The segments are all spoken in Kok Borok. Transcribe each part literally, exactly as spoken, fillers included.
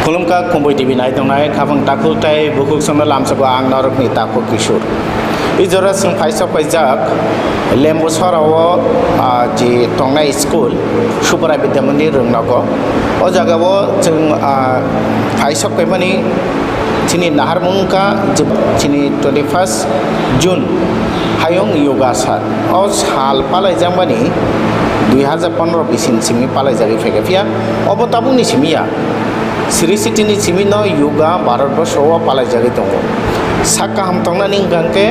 Khulumkha Kumbui T V naitongnai khapang takhuk tei bukhuk sono lamsogo ang norokni takhuk Kishore. I jora chwng phaisok paijak Lembu sorao, ah, je tongnai school Subrai Vidya Mandir Rungnogo. O jagao chwng, ah, phaisok paimani chini naharmung wngkha je chini twenty first June hayung yoga sal. O sal palaijakmani dui hazar pondro bisini simi palaijagwi phaikha. Phiya obo tabukni simi ya. Sri Sitini simi no yoga Bharat borsho o palaijagwi tongo. Sak kaham tongnani hwnkha khe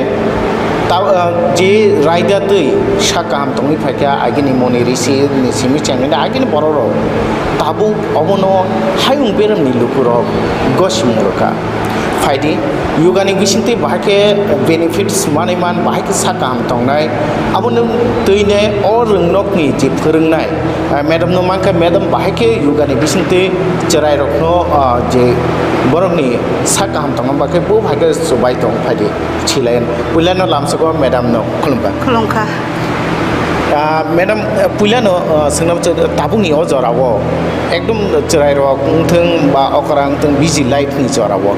ta-, ah, je raida twi sak kaham tongwi phaikha agini moni risi ni simi chengmani agini borok rok tabuk obono hayung beremni lukurok gosimung rwkha. Phaidi, yoga ni bisingtwi bahai khe benefits manwi man, bahai khe sak kaham tongnai. Aboni twine o rwngnokni je phwrwngnai, eh, madam no mankha, madam bahai khe yoga ni bisingtwi chwrai rokno, ah, je borokni sak kaham tongna bagwi bo bahai khe chubai tong phaidi. Silayan puilano lamsogo madam no khulumkha. Khulumkha. Ah, madam, eh, puilano, ah, swngnam chw-, tabukni o jorao ekdom chwrairok wngthwng ba okra wngthwng busy life ni jorao.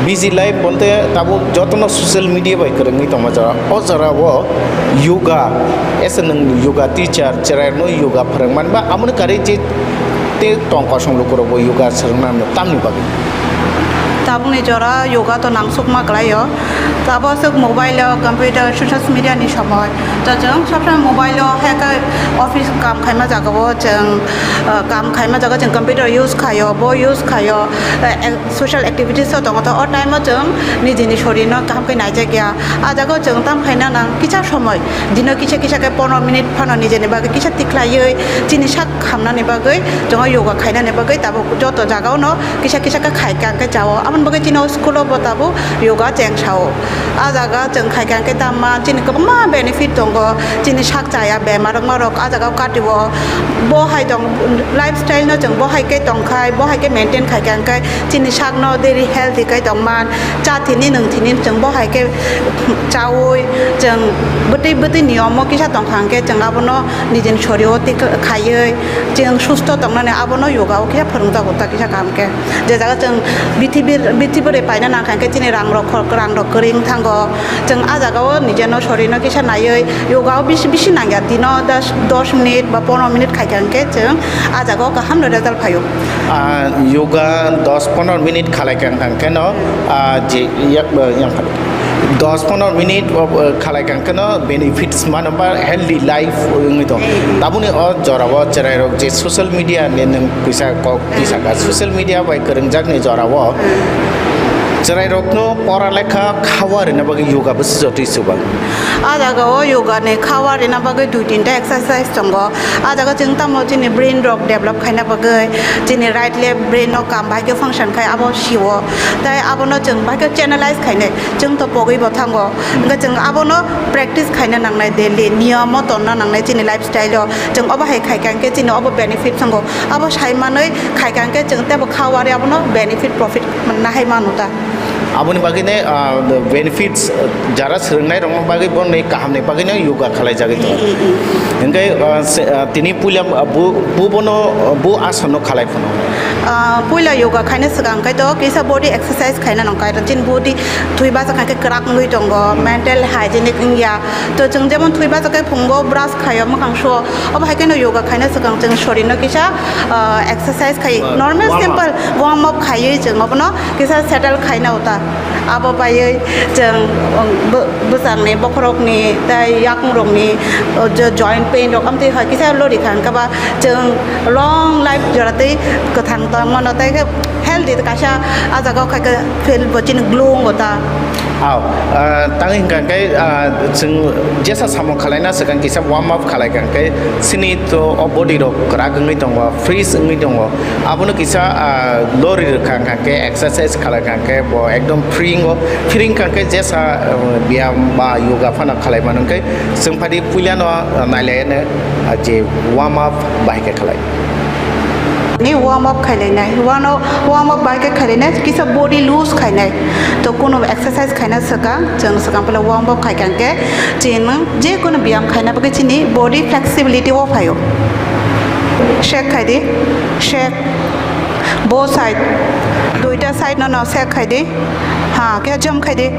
Busy life bonte tabuk jotono social media bai kwrwngwi tongma jora. O jorao yoga, as a nwng yoga teacher, chwrairokno yoga phwrwngmani ba amoni karwi je tei tong kosong lukurokbo yoga swrwngmani tamni bagwi? Tabukni jora yoga to nangsukma kwlaio. Tabuk aswk mobile o, computer, social media ni somoi. To chwng sob somoi mobile o hai khe office kam khaima jaga o chwng, ah, kam khaima jaga chwng computer use khaio, bo use khaio, eh, social activities o tongo. To o time o chwng nijini sorir no kaham khe naijak ya. A jaga o chwng tam khaina nang kisa somoi, dino kisa kisa khe pondro minute phano nijini bagwi kisa tikhlaiwi chini sak hamnani bagwi chwng o yoga khainani bagwi tabuk joto jaga o no kisa kisa khe khai kha hwnkhe chao. Aboni bagwi chini o school o bo tabuk yoga cheng sao. A jaga chwng khai kha hwnkhe tamo chini kwbangma benefit tongo. Chini sak chaya bemar wngma rok a jaga o katio. Bo hai tong, lifestyle no chwng bo hai khe tong khai, bo hai khe maintain khai kha hwnkhe chini sak no daily healthy khe tong man. Cha thini nwng thini chwng bo hai khe chaui chwng bwtwi bwtwi niyom o kisa tong kha hwnkhe chwng abono nijini sorir o tik khaiwi chwng susto tongnani abono yoga o kisa phwrwngjago ta kisa kaham khe. Je jaga chwng bithibi, bithibi bai paina nang kha hwnkhe chini rang rok khor, rang rok kwrwi wng thango. Chwng a jaga o nijeno sorir no kisa naiwi yoga o bisi, bisi nangya dino dos, dos minute ba pondro minute khai kha hwnkhe chwng a jaga o kaham no result phaio. Ah, yoga dos pondro minute khalai kha hwnkhe no, ah, je, yak, yang phano dos pondro minute o, o, khalai kha hwnkhe no benefits mano ba healthy life wngwi tong. Tabukni o jora o chwrai rok je social media ni nwng kisa kok tisaka, social media bai kwrwngjak ni jora o chwrai rok no pora lekha khawa rwna bagwi yoga bwswk jotoi swbang. A jaga o yoga ni khawa rwna bagwi dui tinta exercise tongo. A jaga chwng tamo chini brain rok develop khaina bagwi, chini right left brain no kam bai khe function khai abo sio. Tai abono chwng bai khe channelize khainai. Chwng to pogwi bo thango. Hwnkhe chwng abono practice khaina nangnai daily, niyom o tonna nangnai chini lifestyle o. Chwng obo hai khai kha hwnkhe chini obo benefit tongo. Abo sai manwi khai kha hwnkhe chwng teibo kha wari abono benefit, profit nahai mano ta. Aboni bagwi ne, ah, benefits, ah, jara swrwngnai rokno bagwi bo ni kaham ni bagwi no yoga khalai jagwi tongo. Mm, mm, mm. Hwnkhe, ah, se, ah, tini puila, ah, bu, bu bono, ah, bu ason no khalai phano. Ah, puila yoga khaina swkang khai to kisa body exercise khaina nang khai to chini body thwi bachak khai khe kwrak wngwi tongo, mental hygienic wngya. To chwng jemon thwi bachak khai phungo brush khaio, mwkhang suo, obo hai kheno yoga khaina swkang chwng sorir no kisa, ah, exercise khai, ah, normal warm up, simple warm up khaiwi chwng obono kisa settle khaina uta. Abo baiwi chwng, um, bw-, bwsangni, bokhorokni tei yakungrokni, uh, jo-, joint pain rok amtwi hai kisa lori kha, hwnkhe ba chwng long life jora tei kwthang tongmano tei khe healthy kaisa ah jaga o khai khe feel bo chini glow wngo ta. Aw, ah, tangwi hwnkha khe, ah, chwng jesa samung khalaina swkang kisa warm up khalai kha hwnkhe chini to o body rok kwrak wngwi tongo, fresh wngwi tongo. Abono kisa, ah, lori rwkha hwnkha khe exercise khalai kha hwnkhe bo ekdom free wngo. Free wngkha hwnkhe jesa, ah, biyam ba yoga phano khalai mano hwnkhe chwng phadi puilano, ah, nailaino, ah, je warm up bahai khe khalai. Ni warm up khailainai, wano warm up bahai khe khailainai, kisa body loose khainai. To kuno exercise khaina swkang, chwng swkang phela warm up khai kha hwnkhe chini je kuno biyam khaina bagwi chini body flexibility o phaio. Shake khai di, shake, both side, Duita side no no sek khai di. Ha, khe jump khai di.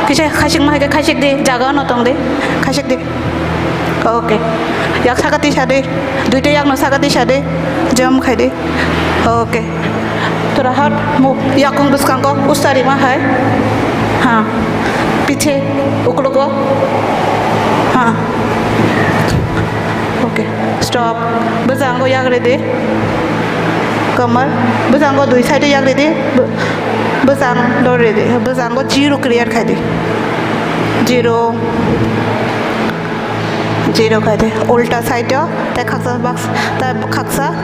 Kisa khasik ma hai khe khasik di, jaga no tong di. Khasik di. Okay. Yak saka tisa di. Duita yak no saka tisa di. Jump khai di. Okay. Tora hat mu yakung bwskango ustari ma hai. Ha. Piche uklogo. Ha. Okay. Stop. Bwskango yak re di. Kamar. Bwskango dui side yak re di. Bw-, bwskang dor re di. Bwskango zero create khai di. Zero. Zero khai di. Ulta side o. Tei khaksa box. Tei khaksa.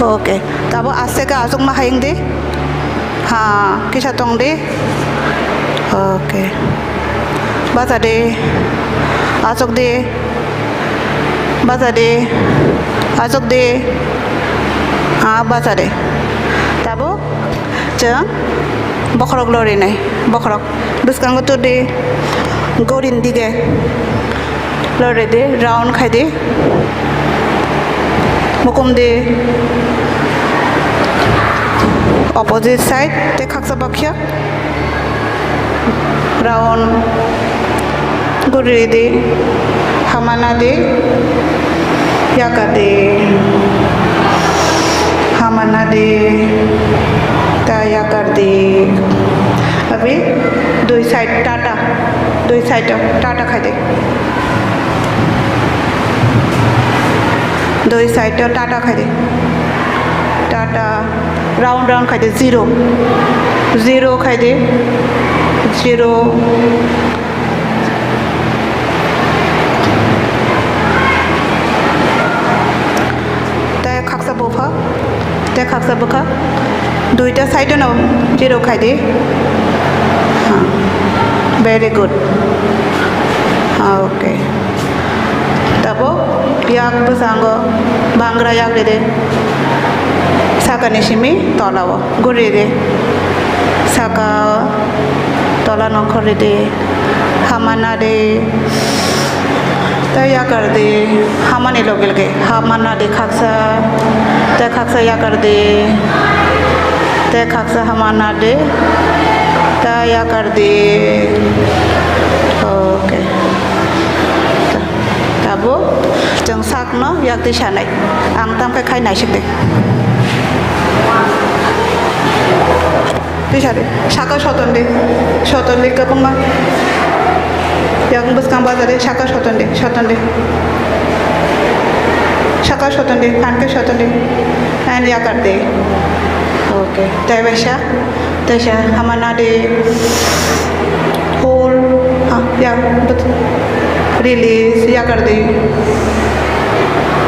Okay. Tabo aste khe aswk ma hayung di. Ha, kisa tong di. Okay. Bacha di. Aswk di. Bacha di. Aswk di. Ha, bacha di. Tabo chwng bokhorok lorinai. Bokhorok. Bwskango tur di. Gorin dige. Lore di, round khai di. Mukum di. Opposite side, tei khaksa bakya. Round. Guri di. Hamana di. Yakar di. Hamana di. Ta yakar di. Abi, dui side tata. Dui side o tata khai di. Dui side o tata khai di. Tata round round khai di, zero. Zero khai di. Zero. Tei khaksa bupha, tei khaksa bwkha. Duita side no zero khai di. Ha. Very good. Ha, okay. Tabo yak bwskango bangra yak rede. Sakani simi tola o guri de. Saka tola nongkhor rede. Hamana de. Tei yakar di, hamani loge loge, hamana di khaksa, tei khaksa yakar di, tei khaksa hamana di, tei yakar di. Okay. Tabuk chwng sakno yak di sanai. Ang tamkhe khai naisik di. Twi sadi, saka soton di, soton di kwbangma. Yang bwskang baja di, saka soton di, soton di. Saka soton di, phan khe soton di. And yakar di. Okay. Tei baisa, tei sa hamana di. Hold, ah, ya, but release, yakar di.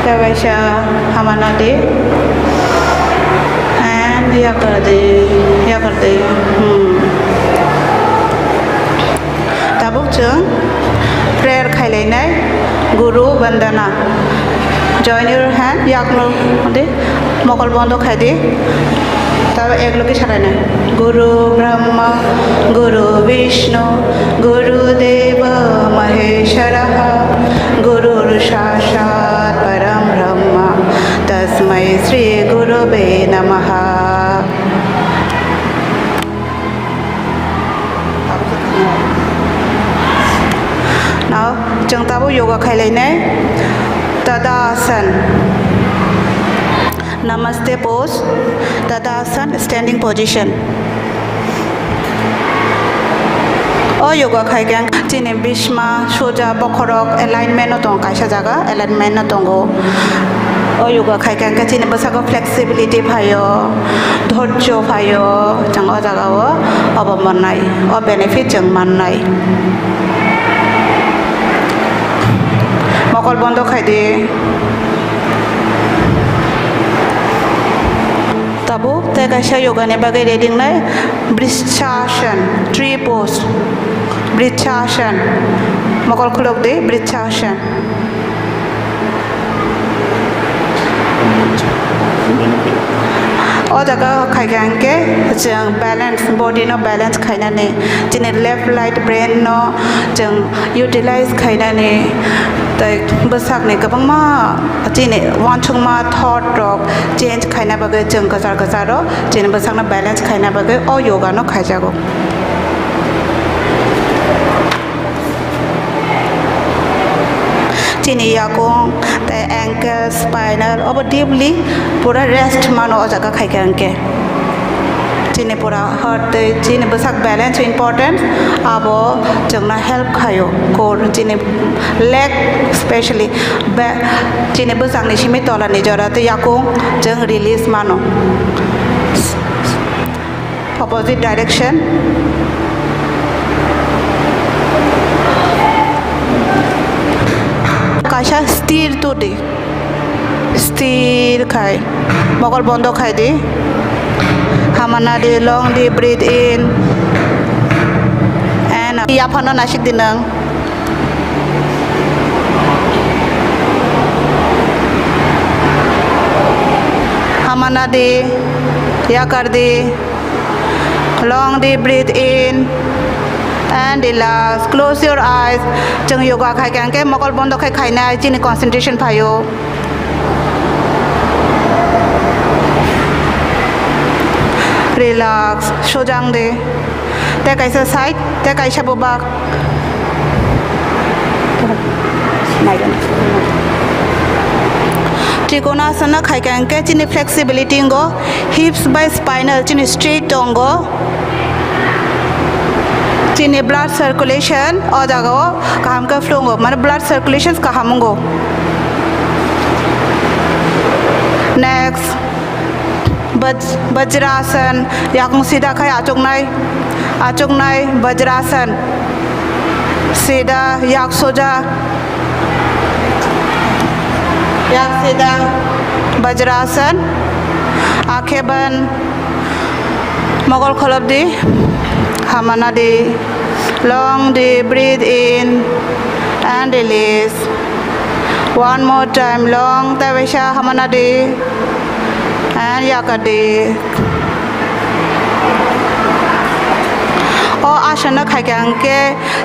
Tei baisa hamana di. And yakar di, yakar di. Hmm. Tabuk chwng prayer khailainai, Guru Vandana. Join your hand, yakno di, mokol bondo khai di. Tabo ek logi sarainai. Guru Brahma, Guru Vishnu, Guru Deva Maheshwaraha, Guru Sakshat Param Brahma, Tasmai Shri Gurave Namaha. Now, chwng tabuk yoga khailainai. Tadasan. Namaste pose. Tadasan, standing position. O yoga khai khe ang chini bisma, soja, bokhorok alignment no tongo, kaisa jaga alignment no tongo. O yoga khai khe ang khe chini bwsako flexibility phaio, dhorjo phaio, chwng o jaga o obo mannai, o benefit chwng mannai. Mokol bondo khai di. Tabuk tei kaisa yoga ni bagwi ready wngnai, Vrishasana, tree pose, Vrishasana. Mokol khulok di, Vrishasana. O jaga khai khe hwnkhe chwng balance, body no balance khainani, chini left right brain no chwng utilize khainani, Tei bwsakni kwbangma chini uansukma thought rok change khaina bagwi chwng kwchar kwcharo chini bwsakno balance khaina bagwi o yoga no khaijago. Chini yakung tei ankle, spinal obo deeply pura rest mano o jaga khaikha hwnkhe. Chini pura heart tei chini bwsak balance important, abo chwngno help khaio. Core chini leg specially ba-, chini bwsakni simi tolani jora tei yakung chwng release mano. Opposite direction. Kaisa sthir todi. Sthir khai. Mokol bondo khai di. Hamana di, long di, breathe in. And yaphano nasik di nang. Hamana di, yakar di. Long deep breathe in and relax. Close your eyes. Chwng yoga khai khe hwnkhe mokol bondo khai khainai chini concentration phaio. Relax. Sojang de. Tei kaisa side, tei kaisa bubak. Trikonasana khai khe hwnkhe chini flexibility wngo, hips bai spinal chini straight tongo, chini blood circulation o jaga o kaham khe flungo, mane blood circulation kaham wngo. Next. Baj-, Vajrasan, yakung sida khai achuknai, achuknai Vajrasan. Sida, yak soja, yak sida, Vajrasan. Akheban, mogol kholop di, hamana di, long di, breathe in and release. One more time, long tei waisa hamana di. And yakadi. O asana khai khe hwnkhe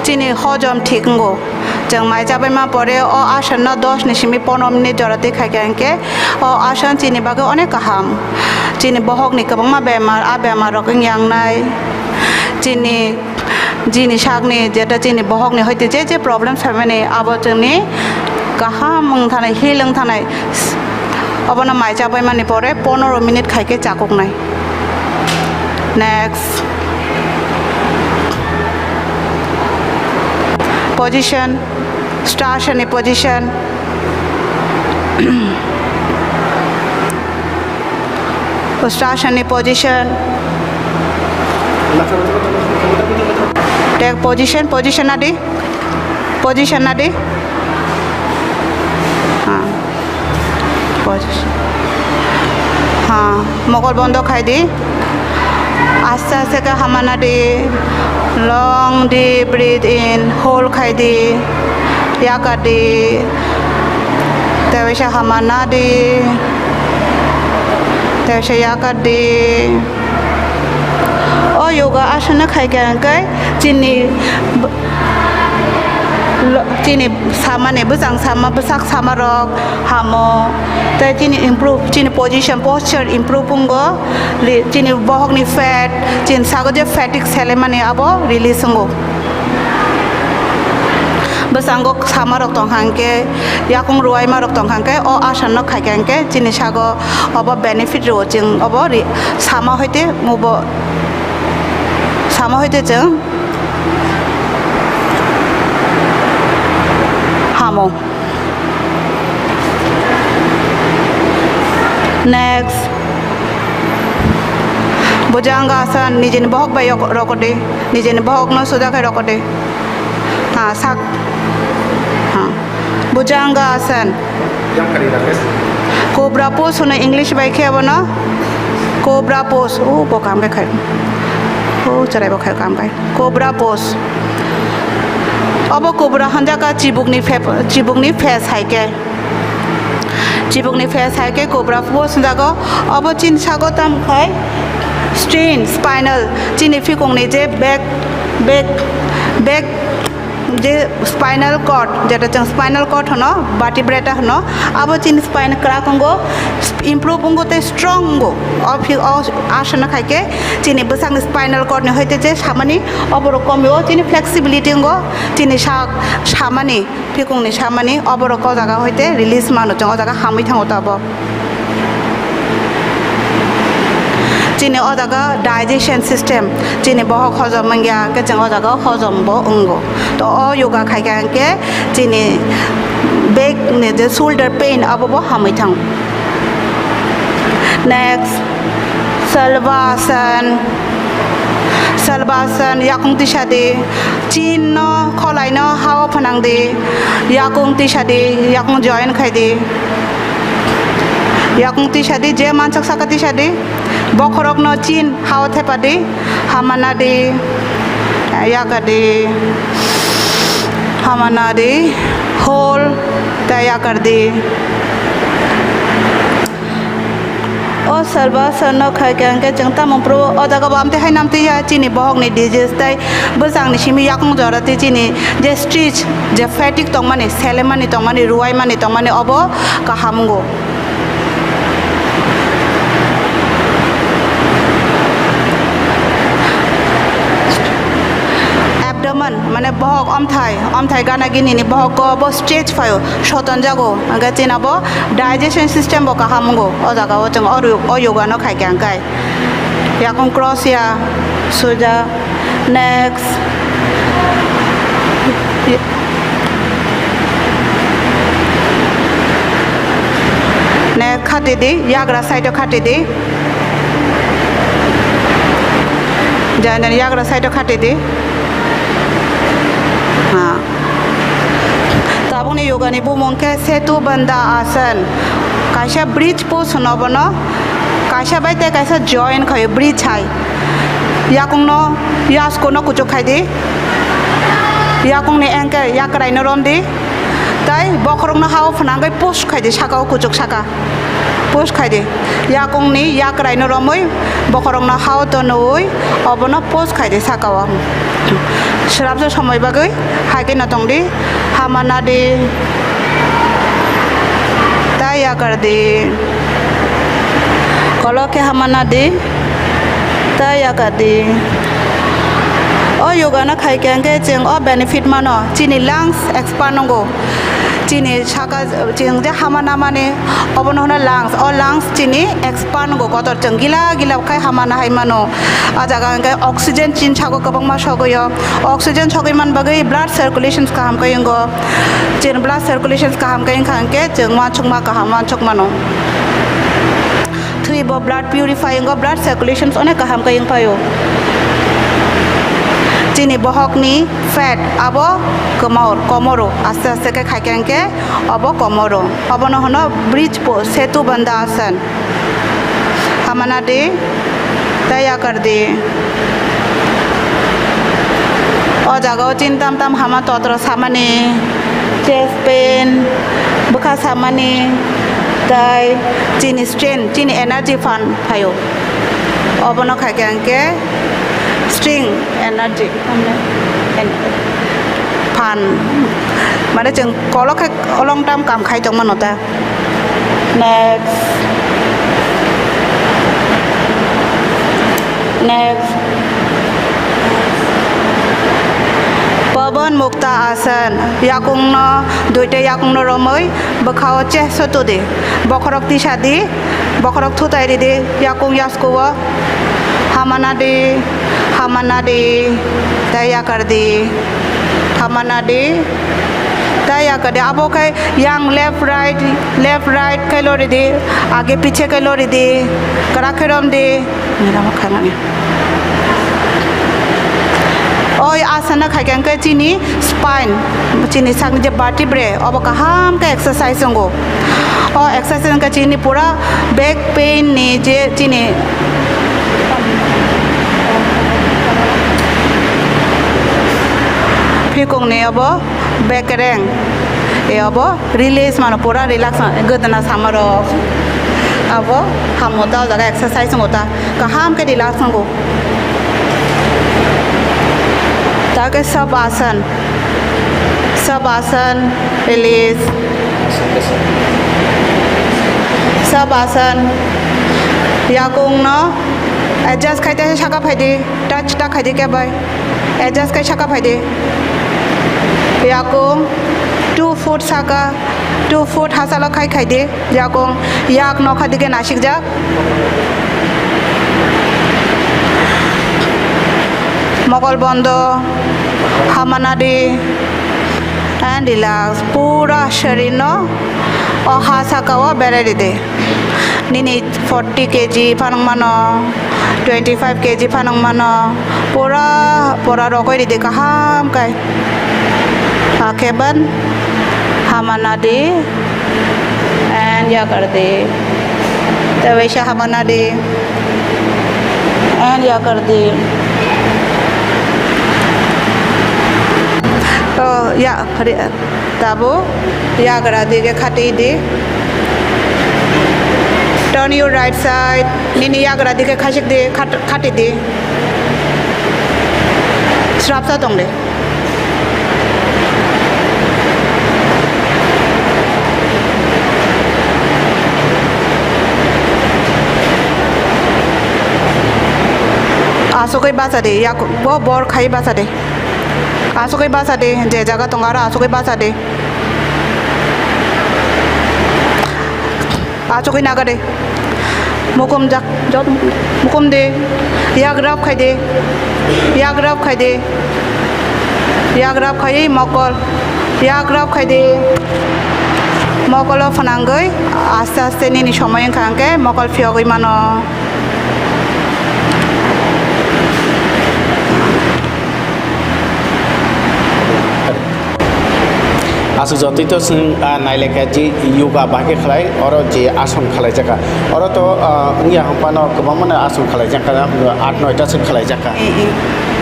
chini hojom thik wngo. Chwng mai chabaima pore o asana dos ni simi pondro minute jora twi khai khe hwnkhe o asan chini bagwi onek kaham. Chini bohokni kwbangma bemar, a bemar rok wng yangnai. Chini Chini sakni jeta chini bohokni hoite je je problem saimani abo chwngni kaham wng thanai, heal wng thanai. Obono mai chabaimani pore pondro minute khaikhe chakuknai. Next. Position, Ustrasani position. Ustrasani position. Take position, position nadi. Position nadi. Ha. Position. Ha. Mokol bondo khai di. Aste aste khe hamana di. Long deep breathe in, hold khai di. Yakar di. Tei waisa hamana di. Tei waisa yakar di. O yoga asana khai khe hwnkhe chini Lo-, chini samani bwsang sama, bwsak sama rok hamo, tei chini improve, chini position, posture improve wngo, li-, chini bohokni fat, chini sago je fatigue selaimani abo release wngo. Bwsango sama rok tong hangke, yakung ruwaima rok tong hangke, o asan no khai hangke chini sago obo benefit rwo, chwng obo ri-, sama hoite mubo, sama hoite chwng Hamo. Next. Bhujanga asan, nijini bohok bai yok-, rokode. Nijini bohok no soja khai rokode. Ha, sak. Ha. Bhujanga asan. Cobra pose hono English bai khe abono. Cobra pose. O bo kam khe khai. O cherai bo khai kam kai. Cobra pose. Obo cobra hanjaka chibukni phep-, chibukni face hai khe. Chibukni face hai khe cobra pose hanjago. Obo chini sago tam khai strain, spinal, chini phikongni je back, back, back, Je spinal cord, jeta chwng spinal cord hwno, vertebrata hwno, abo chini spine kwrak wngo, improve wngo tei strong wngo. O phi-, o asana khai khe chini bwsakni spinal cord ni hoite je samani oborok komio, chini flexibility wngo, chini sak samani, phikungni samani oborok o jaga hoite release mano, chwng o jaga hamwi thango tabo. Chini o jaga digestion system, chini bohok hojom wngya, hwnkhe chwng o jaga hojom bo wngo. To o yoga khaikha hwnkhe chini back ni je shoulder pain abo bo hamwi thango. Next, Salvasan. Salvasan, yakung tisa di. Chin no, kholai no, ha o phanang di. Yakung tisa di, yakung join khai di. Yakung tisa di, je mansak saka tisa di. Bokhorok no chin ha o thepa di. Hamana di. Yaka di. Hamana di. Hold. Tei yakar di. O salva sanno khai khe hwnkhe chwng tamo phuru o jaga bo amtwi hai namtwi ya chini bohokni disease tei bwsakni simi yakung jora tei chini je stretch je fatigue tongmani, selemani tongmani, ruwaimani tongmani obo kaham wngo. Abdomen mane bohok omthai, omthai gana gini ni bohok o bo stretch phaio, soton jago, hwnkhe chini abo digestion system bo kaham wngo. O jaga o chwng o ru-, o yoga no khai khe hwnkhe yakung cross ya, suja, next. Next khati di, yagra side o khati di. Janani yagra side o khati di. Ha. Tabukni yoga ni bumung khe Setu Bandha Asan. Kaisa bridge pose hwno bono. Kaisa bai tei kaisa join khaio bridge hai. Yakung no, yasko no kuchuk khai di. Yakung ni angle yakrai no rom di. Tai bokhorok no ha o phnangwi push khai di, saka o kuchuk saka. Push khai di. Yakung ni yakrai no romwi bokhorok no ha o tonwi obono push khai di saka o. Swrapsa somoi bagwi hai khe no tong di. Hamana di. Tai yakar di. Kolok khe hamana di. Tai yakar di. O yoga no khai khe hwnkhe chwng o benefit mano. Chini lungs expand wngo. Chini saka, chwng je hama namani, obono hwno lungs. O lungs chini expand wngo, kotor chwng gila gila khai hama nahai mano. A jaga hwnkhe oxygen chini sago kwbangma sogwi o. Oxygen sogwi man bagwi blood circulations kaham khe wngo. Chini blood circulations kaham khe wngkha hwnkhe chwng uansukma kaham uansuk mano. Thwi bo blood purify wngo, blood circulations onek kaham khe wngphaio. Chini bohokni fat abo komor, komoro, aste aste khe khai khe hwnkhe obo komoro. Obono hwno bridge pose, Setu Bandha Asan. Hamana di, tei yakar di. O jaga o chin tam tam hama totro samani, chest pain, bwkha samani, tei chini strength, chini energy phan phaio. Obono khai khe hwnkhe strength, energy phan, mane chwng kolok khe long term kam khai tongmano ta. Next. Next. Pawan Mukta Asan. Yakungno, duita yakungno romwi bwkhao chest o tudi. Bokhorok tisa di, bokhorok thutai ridi, yakung yaskuo. Hamana di, hamana di, tei yakar di. Hamana di, tei yakar di. Abo khe yang left right, left right khe lori di, age piche khe lori di, kwrak khe rom di. Niramo khanani. Oi asana khai khe hwnkhe chini spine, chini sakni je vertebrae, obo kaham khe exercise wngo. O exercise wngkha chini pura back pain ni je chini phikung ni obo back reng, e obo release mano, pura relax mano, gwdana sama rok abo hamo ta, o jaga exercise wngo ta, kaham khe relax wngo. Ta khe sab asan. Shavasana, release. Shavasana. Yakung no adjust khai te saka phaidi, touch ta khaidi kebai. Adjust khai saka phaidi. Yakung two foot saka, two foot hasalo khai khaidi. Yakung yak nokha dige nasikjak. Mokol bondo, hamanadi, and relax. Pura sharir no o ha saka o berai ridi. Nini forty K G phanang mano, twenty five K G phanang mano, pura, pura rogwi ridi kaham kai. Akheban hamanadi. And ya kar de. Te waisa hamana de. And ya kar de. Oh, ya, hari, tabu, ya kar de ke khati de. Turn your right side. Nini ya kar de ke khasik de, khat-, khati de. Srapsa tong de. Aswkwi bacha de, yak bo bor khai bacha de. Aswkwi bacha de, je jaga tongo aro aswkwi bacha de. Achugwi naga de. Mukum jak, jot mukum de. Yak rap khai de. Yak rap khai de. Yak rap khai mokol. Yak rap khai de. Mokolo phanangwi aste aste nini somoi wngkha hwnkhe mokol phiyogwi mano. Aswk jotoi to chwng, ah, nailaikha je yoga bahai khe khlai, oro je ason khlaijakha. Oro to, ah, wngya hwnphano kwbangmano ason khlaijakha, aat noita se khlaijakha. Eh, eh.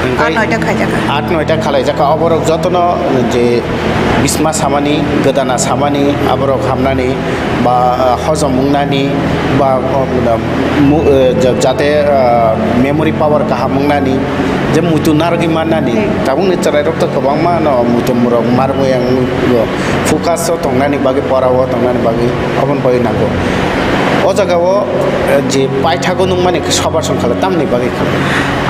Hwnkhe aat noita khlaijakha. Aat noita khlaijakha. Oborok jotono je bisma samani, gwdana samani, aborok hamnani, ba, ah, hojom wngnani, ba, ah, mu-, eh, ja-, jate, ah, memory power kaham wngnani, je muitu narwgwi mannani, hmm, tabukni chwrairok to kwbangma no muitu murok marwgwi ang focus o tongnani bagwi, pora o tongnani bagwi, oboni bagwi nango. O jaga o, eh, je paithago nukmani khe sobar song khala tamni bagwi khala.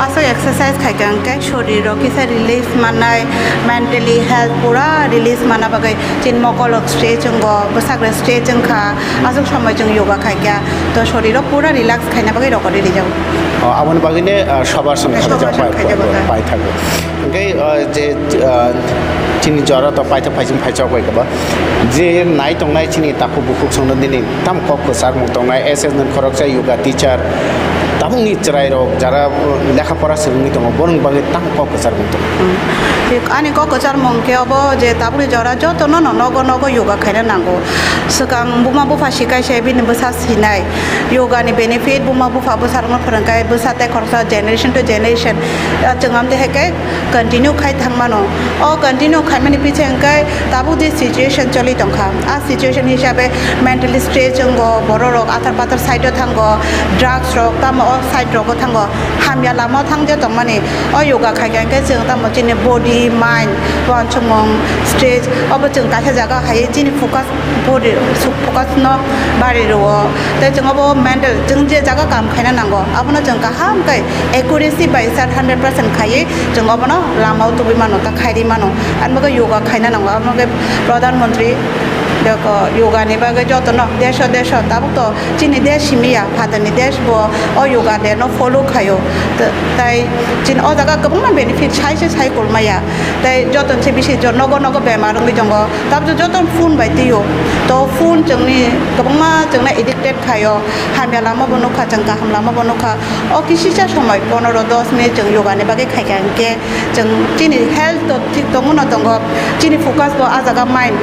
Aswk exercise khaikha hwnkhe sorir rok kisa relief mannai, mentally health pura release manna bagwi. Chini mokolrok stretch wngo, bwsakre stretch wngkha, aswk somoi chwng yoga khaikha, to soriro pura relax khaina bagwi rokori rijago. O, aboni bagwino, ah, sobar song khaijak bai, bai thago. Hwnkhe, ah, je, ah, chini jora to paithak phaising phaichok bai kaba. Je nai tongnai chini takhuk bukhuk songno nini tam kok kwchar mung tongnai, S S nung khoroksa yoga teacher, tabukni chwrairok jara, uh, lekha pora swrwngwi tongo, borokni bagwi tam kok kwchar mung tongo. Hmm. Ani kok kwchar mung khe obo je tabukni jora jotono no nogo nogo yoga khaina nango. Swkang buma bupha sikai se bini bwsa sinai. Yoga ni benefit buma bupha bwsarokno phwrwngkhe bwsa tei khoroksa generation to generation, ah, chwng amtwi hai khe continue khai thangmano. O continue khaimani piche hwnkhe tabuk je situation choli tongkha, a situation hisabe mentally stress wngo, bororok athar pathar side o thango, drugs rok tamo o side rogo thango, hamya lama o thangje tongmani. O yoga khaikha hwnkhe chwng tamo chini body, mind, uansukmung, stress, obo chwng kaisa jaga o hai chini focus body, focus no bari rwo. Tei chwng obo mental, chwng je jaga kam khaina nango, abono chwng kaham khe accuracy bai sat hundred percent khaiwi chwng obono lama o tubui mano, ta khairi mano. Ani bagwi yoga khaina nango, abo bagwi Pradhan Mantri yoga ni bagwi jotono desho desho tabuk to chini desh simi ya, phatarni desh bo o yoga de no follow khaio. T-, tai chini o jaga kwbangma benefit sai se sai kulmaya. Tai joto se bisi jo-, nogo nogo bemar wngwi tongo. Tabuk joto phone bai twi o. To phone chwngni kwbangma chwngno addicted khaio. Hamya lama bo nukha, chwng kaham lama bo nukha. O kisisa somoi pondro dos minute chwng yoga ni bagwi khaikha hinkhe chwng chini health to thik tongmano tongo. Chini focus bo ah jaga mind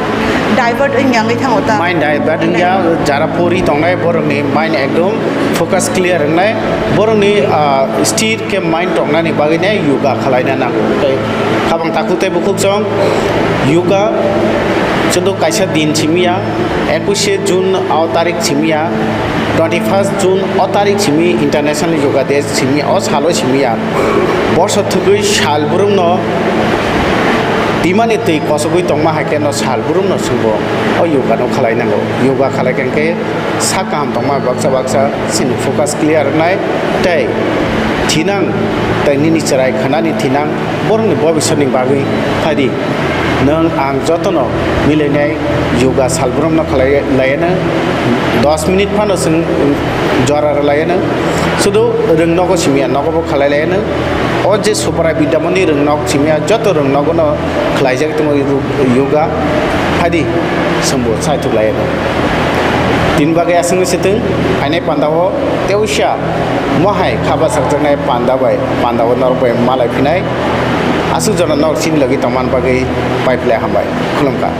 divert wngya wngwi thango ta. Mind divert wngya, jara pori tongnai borokni mind ekdom focus clear wngnai. Borokni, ah, sthir khe mind tongnani bagwino yoga khwlaina nango. Tei habang takhuk tei bukhuk chwng yoga chwngno kaisa din simi ya, ekush June o tarik simi ya, twenty first June o tarik simi International Yoga Day simi ya, o salo simi ya. Boso thwgwi sal brumno Imani twi kosogwi tongma hai khe no sal brum no chwngbo o yoga no khalai nango. Yoga khalai khe, khe sak kaham tongma baksa baksa chini focus clear wngnai tei thinang tei nini chwrai khanani thinang borokni bobiswtni bagwi phaidi. Nwng ang jotono milainai yoga sal brum no khalai laiano, dos minute phano chwng jora rwlaiano, sudu rwng nogo simiya nogo bo khalai laiano. O je Subrai Bidyamoni rwng nok simiya joto rwng nogo no khlaijak tongo yoga. Phaidi, chwngbo chaithok laiano. Tini bagwi aswk se thung, phainai pandao teusa mohai khaba sakjaknai panda bai, pandao norok bai malai phinai. Aswk jora norok chini logi tongman bagwi pai phlai hambai. Khulumkha.